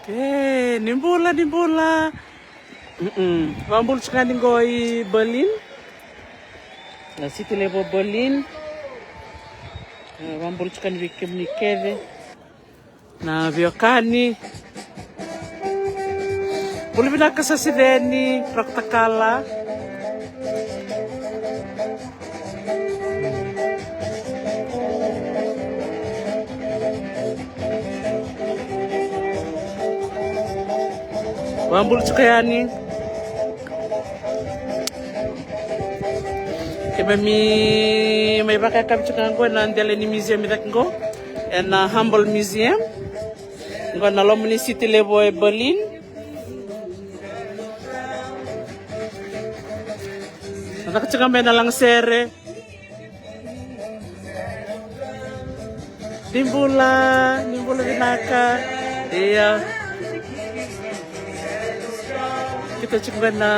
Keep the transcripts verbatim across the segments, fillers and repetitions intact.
E, ni bula, ni bula. Mm-mm. Vabula tiko ga ni qo i Berlin. Na city level o Berlin. E, vabula tiko ga ni vei kemuni kece. Na veiwekani. Bula vinaka sa Sireni, Rako Takala. Vabula tiko yani. Keimami mai vakayakavi tiko ga qo ena dela ni museum i cake qo. Ena Humboldt Museum. Qo na loma ni city level e Berlin. Na caka tiko ga mai na lagasere. Ni bula, ni bula vinaka. Ia. Keitou tiko qo na,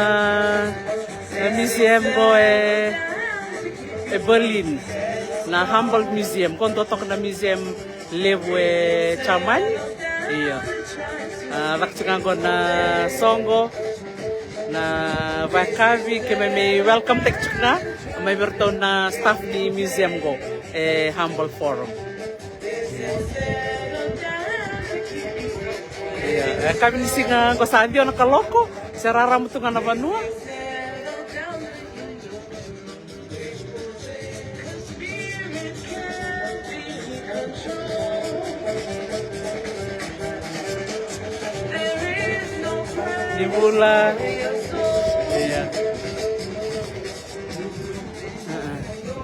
na museum qo e, e Berlin. Na Humboldt Museum. Qo dua toka na museum levu e Jamani. Ia. A, caka tiko ga qo na soqo. Na vakayakavi, keimami welcome taki tiko ga mai vei iratou na staff ni museum qo e Humboldt Forum. Ia, e, yakavi ni siga qo sa ciwa na kaloko, se rarama tu ga na vanua. Ni bula. Ia.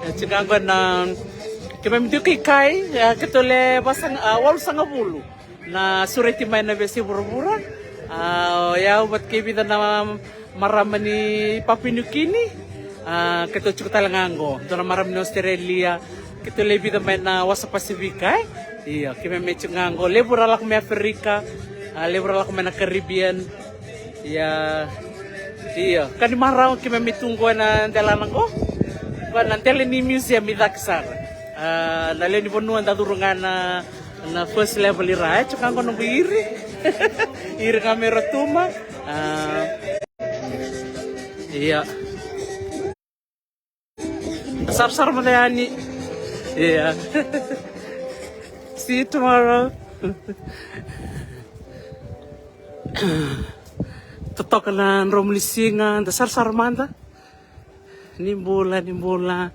E, tiko ga qo na, keimami dui kai kai, e, keitou le vasaga, a, walusagavulu na sureti mai na veiyasai vuravura. A, o yau vata kei vica na marama ni Papua New Guinea. A, keitou tiko tale ga qo, dua na marama ni Australia. Keitou le vica mai na wasa Pasifika, e? Io, keimami tiko ga qo. Levu era lako mai Aferika. A, levu era lako mai na Caribbean. Ia, io, ka ni marau keimami tu qo ena delana qo. Qo na dela ni museum i cake sara. A, na lewe ni vanua da curu ga na, na first level i ra, e, tiko ga qo noqu iri. Iri ga mai Rotuma. A, ia. Sarasara mada yani. Ia. See you tomorrow. Totoka na dromu ni siga, da sarasara mada. Ni bula, ni bula.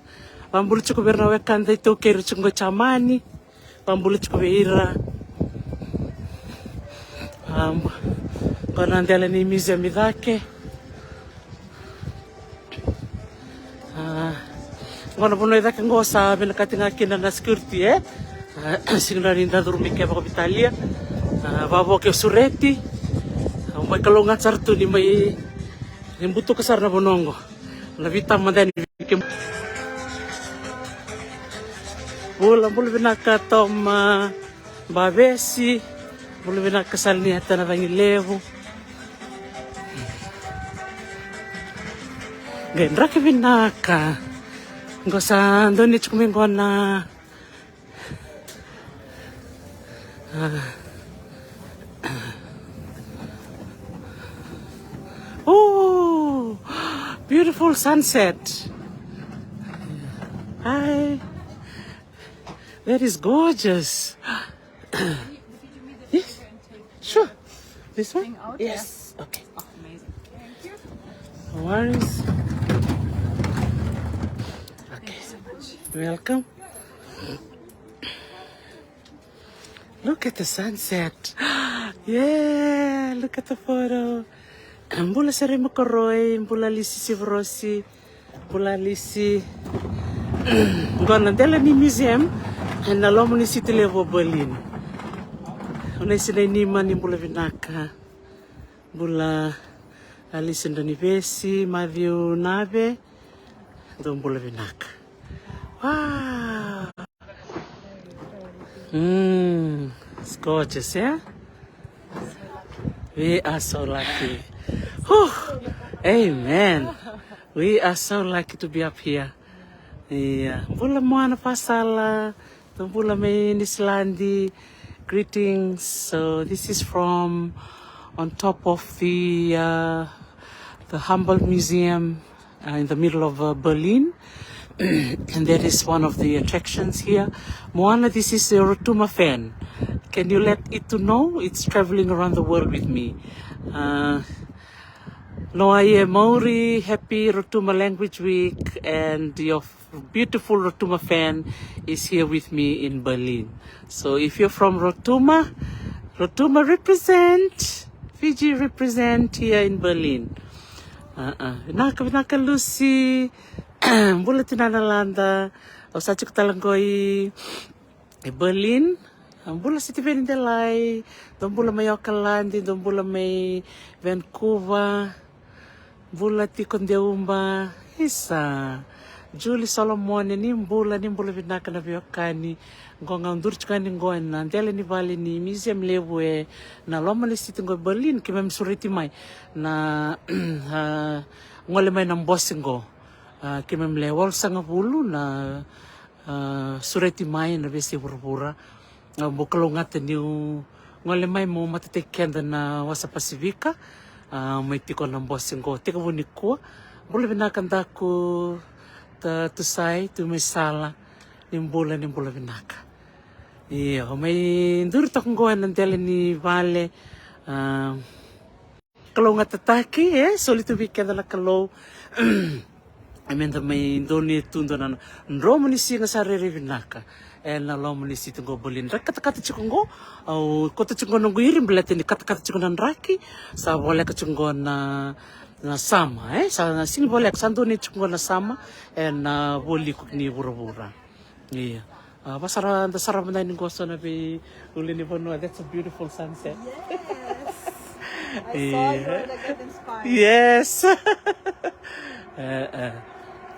Vabula tiko vei ira na wekada iTaukei era tiko qo i Jamani. Vabula tiko vei ira. Vabula. Qo na dela ni museum i cake. A, qo na vanua i cake qo sa vinakati ga kina na security, e? A, sega ni da curu mai ke vakaveitalia. A, vavo ke sureti. A, mai kalougata sara tu ni mai, ni butuka sara na vanua qo. Na vita mada ni vike. Bula, bula vinaka Toma, a, Bavesi. Bula vinaka Salinieta na Cagi Levu. Qai draki vinaka. Qo sa donu tiko mai qo na Ah. Oh, beautiful sunset. Hi. That is gorgeous. Yes. Sure. This one? Yes. Okay. No worries. Okay. Welcome. Look at the sunset. Yeah, look at the photo. Bula sere i Makaroi, bula Lisi Sivarosi, bula Lisi. Qo na dela ni museum ena loma ni city levu o Berlin. O Lisi Nainima, ni bula vinaka. Bula Alisi Dranivesi, Matthew Nave. Dou bula vinaka. Wow. Mm, it's gorgeous, yeah? We are so lucky. Whew. Amen. We are so lucky to be up here. Ia. Bula Moana Pasala. Dou bula mai Niusiladi. Greetings. So this is from on top of the uh, the Humboldt Museum uh, in the middle of uh, Berlin, and that is one of the attractions here. Moana, this is a Rotuma fan. Can you let it to know? It's traveling around the world with me. Uh, Noaie Mauri, happy Rotuma Language Week, and your beautiful Rotuma fan is here with me in Berlin. So if you're from Rotuma, Rotuma represent, Fiji represent here in Berlin. Uh-uh. Vinaka, vinaka Lucy. Bula tina na lada. Au sa tiko tale qo i e Berlin. A bula Sitiveni Delai, dou bula mai Okaladi, dou bula mai Vancouver, bula tiko Deuba, isa. Julie Solomone, ni bula, ni bula vinaka na veiwekani. Qo ga au duri tiko yani qo ena dela ni vale ni museum levu ena loma ni city qo e Berlin, keimami sureti mai na a, gole mai na bose qo. A, keimami le walusagavulu na a, sureti mai na veiyasai vuravura. A, bau kalougata niu gole mai mo matataki keda na wasa Pasifika. A, mai tiko na bose qo tekivu nikua. Bula vinaka daku ta Tusai tu mai sala. Ni bula, ni bula vinaka. Io, mai duri toka qo ena dela ni vale. A, Kalou ga tataki, e soli tu vei keda na Kalou. E meda mai donate tu dua na dromu ni siga sa rairai vinaka. Ena loma ni city qo Berlin. Draki katakata tiko qo, au kauta tiko qo noqu iri baleta ni katakata tiko na draki. Sa voleka tiko qo na, na summer, e? Sa na sini voleka, sa donate tiko qo na summer. Ena voli ko ni vuravura. Ia. A, vasara, da sara mada ni qo so na veiulunivanua. That's a beautiful sunset. Yes. I saw you and I got inspired. Yes. E, e.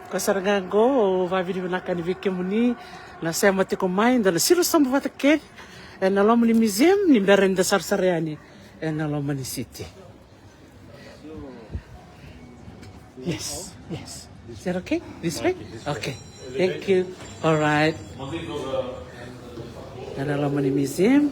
Ko sara ga qo, vavinavinaka ni vei kemuni na sema tiko mai, da na siro sobu vata kece ena loma ni museum, ni bera ni da sarasara yani ena loma ni city. Yes, yes. Is that okay? This way? Okay. Thank you. All right. Ena loma ni museum.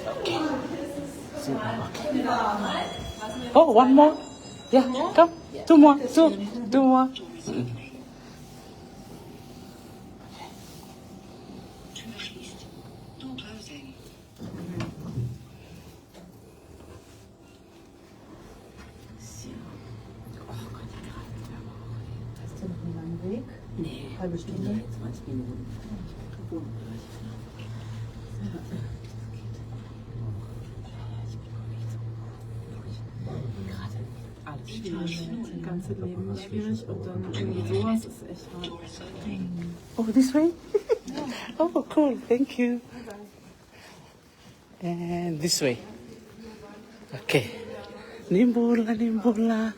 Okay. So, okay. Oh, one more. Yeah, come. Two more. Two. Two more. Hast du noch einen langen Weg? Nee. Halbe Stunde? Nee, zwanzig Minuten. Gerade alles schwierig. Das ganze Leben ist schwierig und dann irgendwie sowas ist echt hart. Oh, this way? Oh, cool. Thank you. And this way. Okay. Ni bula, ni bula.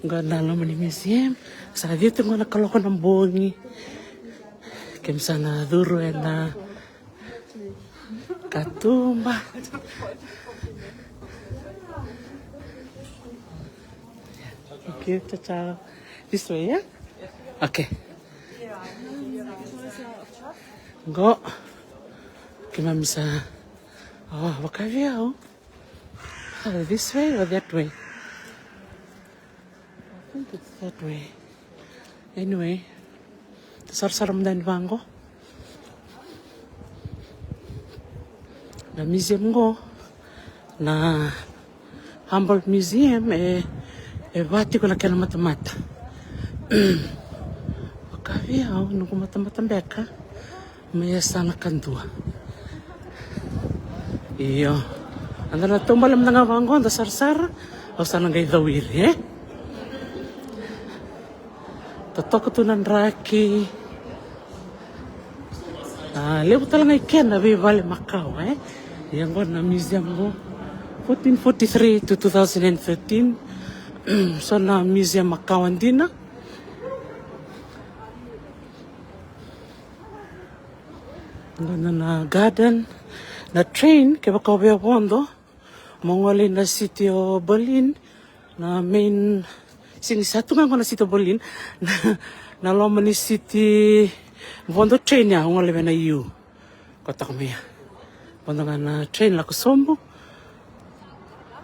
Qo na loma ni museum. Sa cici qo na kaloko na bogi. Keimami sa na curu ena katuba. Okay, ciao, ciao. This way, yeah? Okay. Qo. Keimami sa. Oh, vaka vei au. Ah, this way or that way? I think it's that way. Anyway, sarasara mada ni vaqo. Na museum qo, na Humboldt Museum, e, e va tiko na kena matamata. Vaka vei au, noqu matamata beka mai yasana kadua. Io. Eda na taubale mada ga vaqo, da sarasara, au sa na qai cau iri, e? Totoka tu na draki. A, levu tale ga i kena veivale makawa, e? Ia qo na museum qo. Fourteen forty-three to two thousand and thirteen. So na museum makawa dina. Qo na, na garden, na train, kevaka o via vodo. Mo gole na city o Berlin, na main, sigi sa tu ga qo na city o Berlin, na, na loma ni city, vodo train ya, gole vei na U. Ko tako mai ya. Vodo ga na train lako sobu.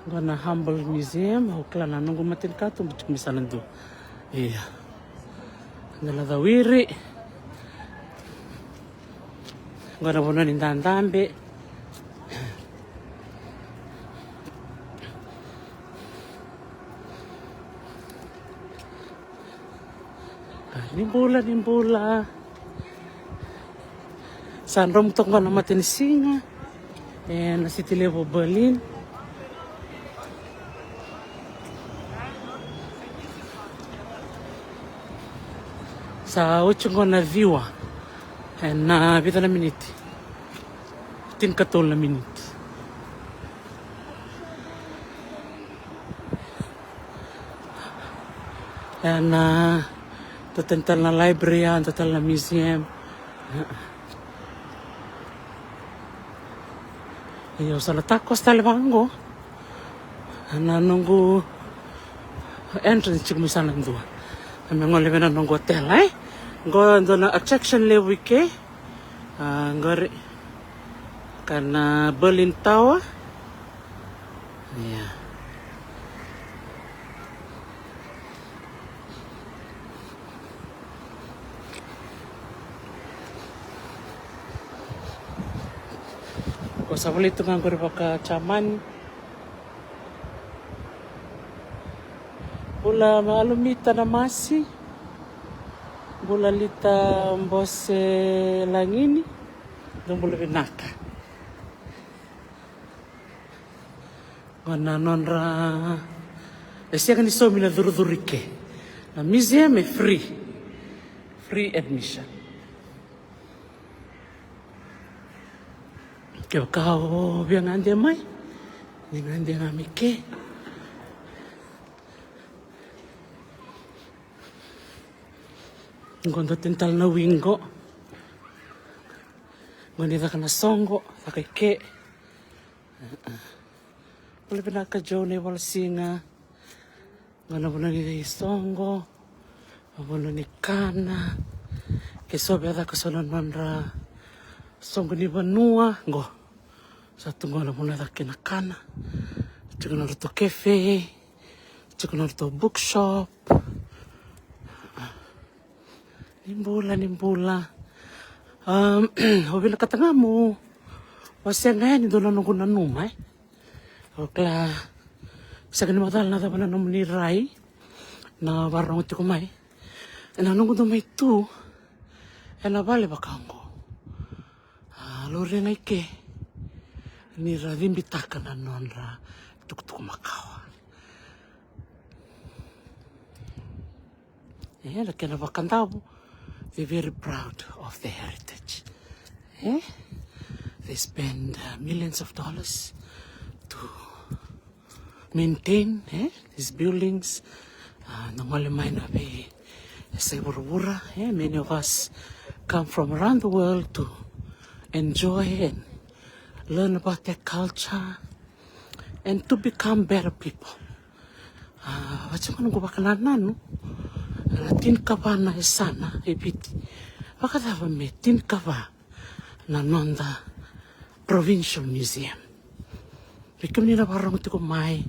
Qo na Humboldt Museum, au kila na noqu matani katuba tiko mai sa na dua. Ia. Qo na cawiri. Qo na vanua ni dadabe. Ni bula, ni bula. Sa dromu toka qo na matanisiga ena city levu o Berlin. Sa oti qo na ciwa ena vica na miniti. Tinikatolu na miniti. Ena, dua tani tale na library ya, dua tale na museum. Io, sa na takoso tale vaqo. Na noqu entrance tiko mai sa na dua. Na me gole vei na noqu hotel, e? Qo dua na attraction levu i ke. A, qori. Ka na Berlin Tower. Ia. Ko sa volai tu ga qori vaka Jamani. Bula Malumita na masi. Bula Lita Bose Lagini. Dou bula vinaka. Qo na nodra, e sega ni saumi na curucuru i ke. Na museum e free. Free admission. Kevaka o via gade mai, ni gade ga mai ke. Qo dua tani tale na wing qo. Qo ni caka na soqo, caka i ke. Bula vinaka Joe na ivola siga. Qo na vanua ni soqo, na vanua ni kana. Ke so via caka so na nodra soqo ni vanua qo. Sa tu qo na vanua caka kina kana. Tiko na nodratou cafe. Tiko na nodratou bookshop. Ni bula, ni bula. Am, au vinakata ga meu wasea ga yani dua na noqu nanuma, e. Au kila sega ni macala na cava na nomuni rai na vakarorogo tiko mai. Ena noqu dau mai tu ena vale vaka oqo. A, laurai ga i ke ni ra cibitaka na nodra tukutuku makawa. E, na kena vakadavo, they're very proud of their heritage. E? They spend, uh, millions of dollars to maintain, e, these buildings. Uh, na gole mai na veiyasai vuravura, e, many of us come from around the world to enjoy and learn about their culture and to become better people. A, vaka tiko na noqu vakanananu, na tinikava na yasana e Viti. Vakacava me tinikava na noda provincial museum? Vei kemuni na vakarorogo tiko mai,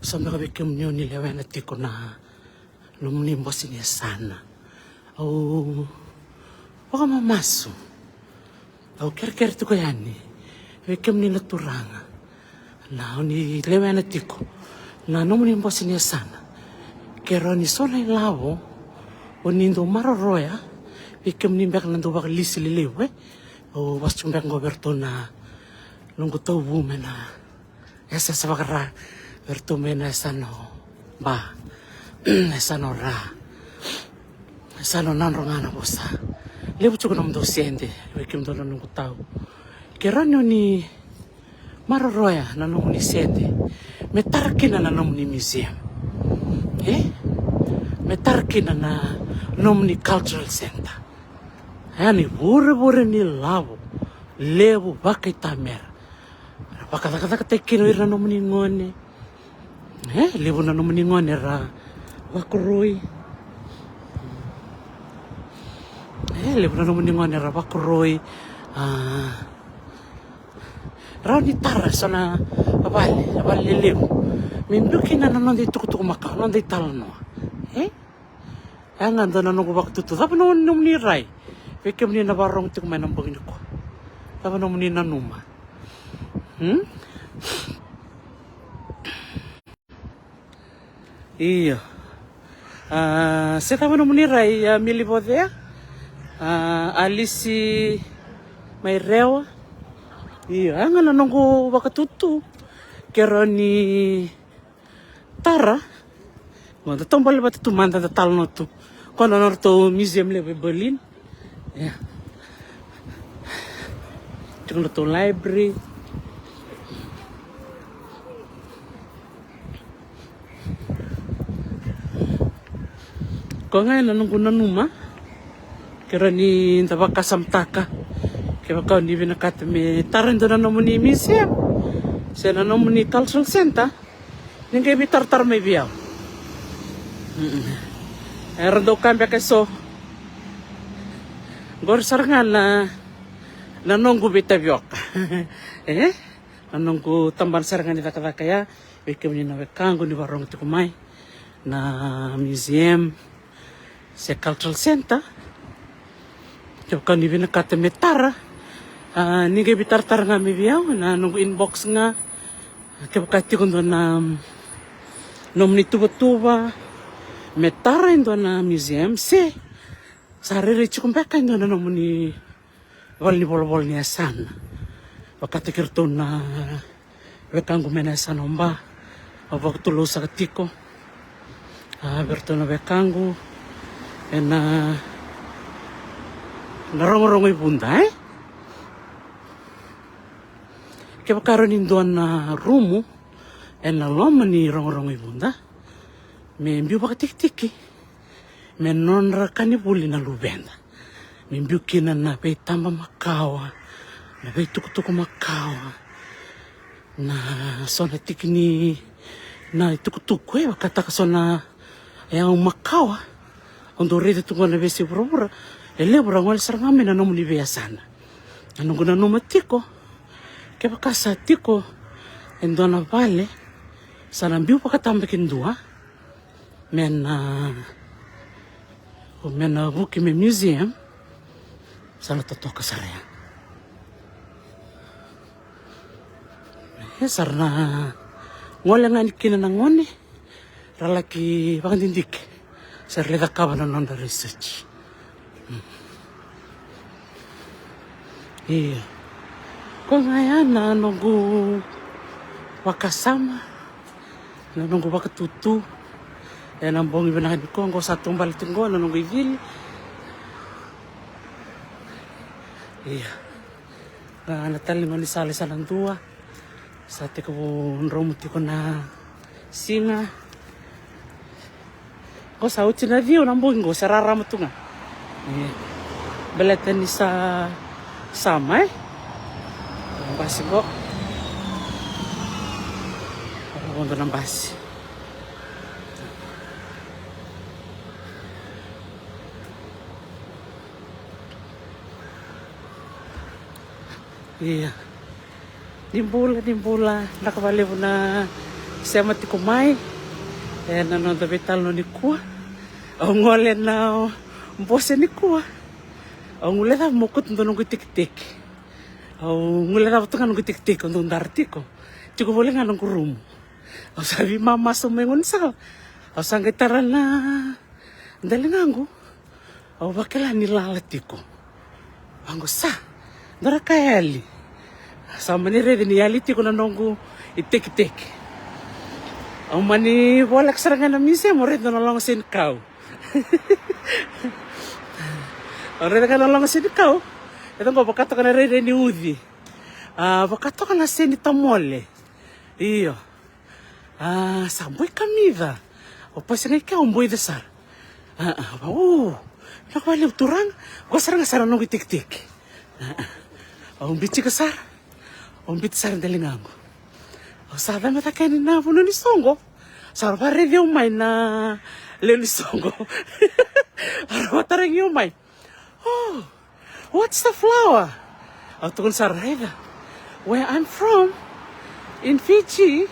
so beka vei kemuni o ni lewena tiko na nomuni bose ni yasana. Au vakamamasu. Au kerekere tiko yani vei kemuni na turaga, na o ni lewena tiko na nomuni bose ni yasana. Ke rawa ni so na ilavo o ni dau maroroya, vei kemuni beka na dau vakalisi lelevu, e. Au vasu tiko beka qo vei iratou na noqu tauvu mai na yasayasa vaka-Ra, vei iratou mai na yasana o Ba, yasana o Ra, yasana o Nadroga na Vosa. Levu tiko nomudou sede, vei kemudou na noqu tau. Ke rawa ni o ni maroroya na nomuni sede me tara kina na nomuni museum, e? Me tara kina na nomuni cultural center. E, ni vurevure ni lavo levu vakaitamera. Ra Vakacakacakataki kina o ira na nomuni gone. E levu na nomuni gone era vakoroi. E levu na nomuni gone era vakoroi. A, rawa ni tara eso na vale, na vale lelevu, me biu kina na noda itukutuku makawa, noda italanoa. E? E ga dua na noqu vakatutu. Cava na nomuni rai vei kemuni na vakarorogo tiko mai na bogi nikua? Cava na nomuni nanuma? Hmm? Io. A, se cava na nomuni rai, a, Mili Vocea, a, Alisi mai Rewa. Io, e ga na noqu vakatutu. Ke rawa ni tara. Mo da taubale vata tu mada, da talanoa tu. Ko na nodratou museum levu e Berlin. Ia, tiko nodratou library. Ko ga e na noqu nanuma, ke rawa ni da vakasamataka, kevaka o ni vinakata me tara e dua na nomuni museum se na nomuni cultural centre, ni qai veitaratara mai vei au. Mm-mm. Era dau ka beka eso. Qori sara ga na, na noqu veitavioka. E? Na noqu tabana sara ga ni cakacaka ya, vei kemuni na wekaqu ni vakarorogo tiko mai na museum se cultural centre. Kevaka ni vinakata me tara, a, ni qai veitaratara ga mai vei au na noqu inbox ga. Kevaka tiko dua na, mm, nomuni tuvatuva me tara e dua na museum, se sa rairai tiko beka e dua na nomuni vale ni volavola ni yasana. Vakataki iratou na wekaqu mai na yasana o Ba. Au vakatulou saka tiko, a, vei iratou na wekaqu e na, na Rogorogo i Vuda, e? Kevaka rawa ni dua na rumu e na loma ni Rogorogo i Vuda, me biu vakatikitiki me nodra ka ni vuli na luveda. Me biu kina na veitaba makawa, na veitukutuku makawa, na so na tiki ni, na itukutuku, e, vakataka so na yago makawa. Au dau raica tu qo na veiyasai vuravura, e levu ra gole sara ga mai na nomuni veiyasana. Na noqu nanuma tiko, kevaka sa tiko e dua na vale sa na biu vakatabakidua, me na, me na vuki me museum, sa na totoka sara ya. E, sa ra na gole ga yani kina na gone, ra laki vakadidike, sa ra lai cakava na nodra research. Mm. Ia, ko ga ya na noqu vakasama, na noqu vakatutu e na bogi vinaka nikua. Qo sa taubale tiko qo na noqu icili. Ia, a, na taliga ni sala sa na dua. Sa tekivu dromu tiko na siga. Qo sa oti na ciwa na bogi qo, sa rarama tu ga. E, baleta ni sa sama, e? Na basi qo. Qo na basi. Ia. Ni bula, ni bula, vinaka vakalevu na sema tiko mai e na noda veitalanoa nikua. Au gole na bose nikua. Au guilecava meu kauta dua noqu itekiteki. Au guilecava tu ga noqu itekiteki, au dau dara tiko. Tiko voli ga noqu rumu. Au sa veimamasu mai gaunisala. Au sa qai tara na daligaqu. Au vakila ni lala tiko. Vaqo sa, dua na ka e yali. Sa mani raica ni yali tiko na noqu itekiteki. Au mani voleka sara ga na museum, au raica na loga senikau. Au raica ga na loga senikau. E toqo vaka toka na rairai ni uci. A, vaka toka na seni tamole. Io. A, sa boi kamica. Au pasi ga i kea, au boica sara. A, a, va, u, vinaka vakalevu turaga. Qo sara ga sara noqu itekiteki. A, a. Au biuta sara. Au biuta sara daligaqu. Sa cabe cake yani na vanua ni soqo. Sa ra vakaraici au mai na lewe ni soqo. Ra vakatarogi au mai. Oh, what's the flower? Au tukuna sara, raica. Where I'm from, in Fiji,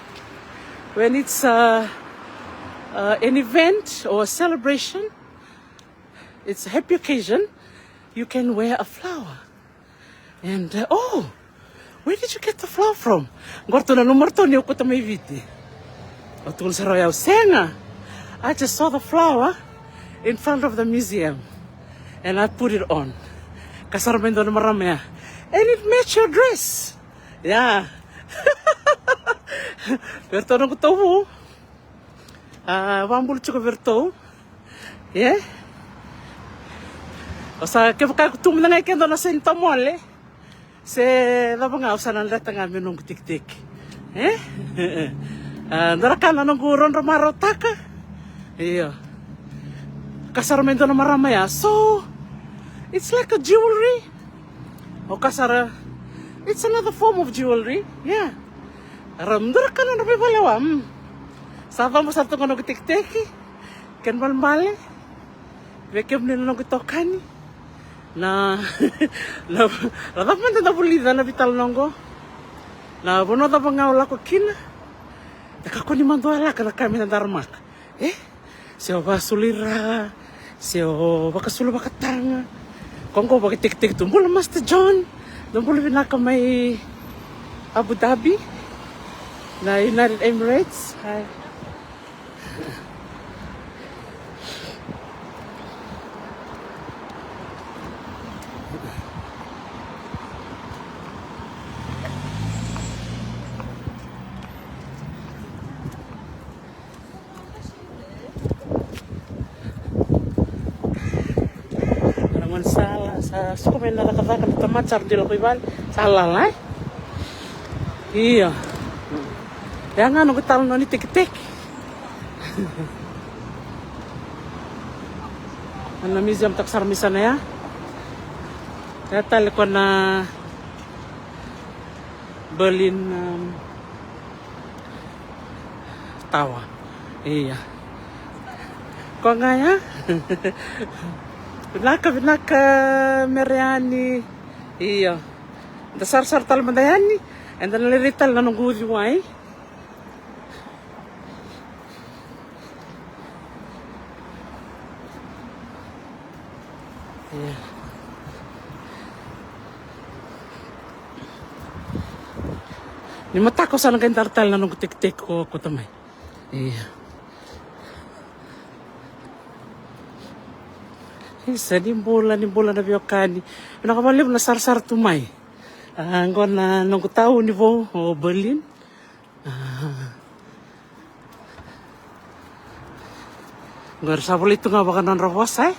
when it's uh, uh, an event or a celebration, it's a happy occasion, you can wear a flower. And uh, oh, where did you get the flower from? Qo ratou nanuma ratou niu kauta mai Viti. Au tukuna sara o yau, sega. I just saw the flower in front of the museum and I put it on. Kaya sara mai dua na marama ya, and it match your dress. Ia. Vei ratou noqu tauvu. A, vakabula tiko vei ratou. Ia. O sa kevaka e tu mada ga e ke dua na seni tamole se cava ga, au sa na dreta ga me noqu tekiteki. E? A, dua na ka na noqu drodro marautaka. Io. Kaya sara mai dua na marama ya, so it's like a jewelry. Au kaya sara, it's another form of jewelry. Ia. Ra dua na ka na nodra veivalewa. Sa coba sara tu ga noqu tekiteki. Kena ibalebale vei kemuni na noqu itokani. Na, na, na cava mada na vulica na veitalanoa oqo? Na vanua cava ga o lako kina, da kakua ni madua laka na ka me daramaka. E? Se o vakasulu ira, se o vakasulu vakataga. Ko qo vakatekiteki tu. Bula Master John. Da bula vinaka mai Abu Dhabi, na United Emirates. Hi. Era gone sala, sa suka mai na cakacaka na tamata, sa ra dui lako i vale, sa lala, e? Ia. Ia ga noqu talanoa ni tekiteki. Na museum taka sara mai sana ya. Ia tale ko na Berlin, um, Tower. Ia. Ko ga ya. Vinaka, vinaka, Mereani. Ia. Da sarasara tale mada yani. Eda na lai rai tale na noqu uciwai. Ia. Ni mataka au sa na qai dara tale na noqu tekiteki ko, ko tamai. Ia. Isa, ni bula, ni bula na veiwekani. Vinaka vakalevu na sarasara tu mai. A, qo na noqu tauni vou o Berlin. A. Qo era sa volai tu ga vaka nodra vosa, e?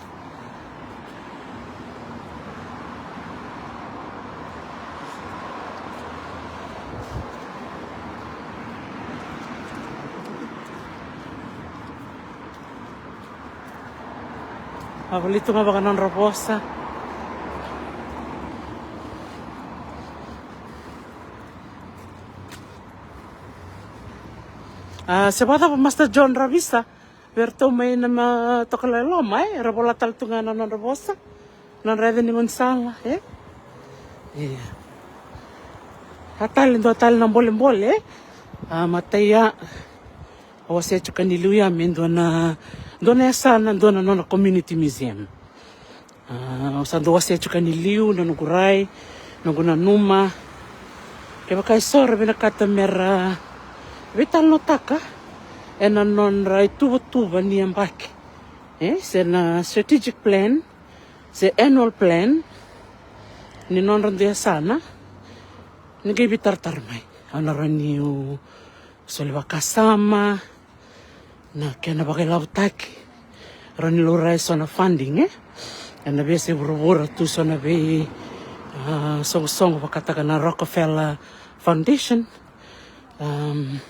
A volai tu ga vaka nodra vosa. A, se vakacava Master John Ravisa? Vei ratou mai na ma-, Tokalau e Loma, e? Era vola tale tu ga na nodra vosa. Nodra yaca ni gaunisala, e? Ia. A tale, dua tale na bolebole, e? A, matai ya. Au wasea tiko ni liu ya me dua na, dua na yasana, dua na nona community museum. A, au sa dau wasea tiko ni liu na noqu rai, noqu nanuma. Kevaka e so era vinakata mera veitalanoataka ena nodra ituvatuva ni yabaki, e, se na strategic plan, se annual plan ni nodra dui yasana, ni qai veitaratara mai. Au na rawa niu soli vakasama na kena vakailavotaki. Rawa ni laurai so na funding, e? Ena veiyasai vuravura tu so na vei, a, soqosoqo vakataka na Rockefeller Foundation. Am,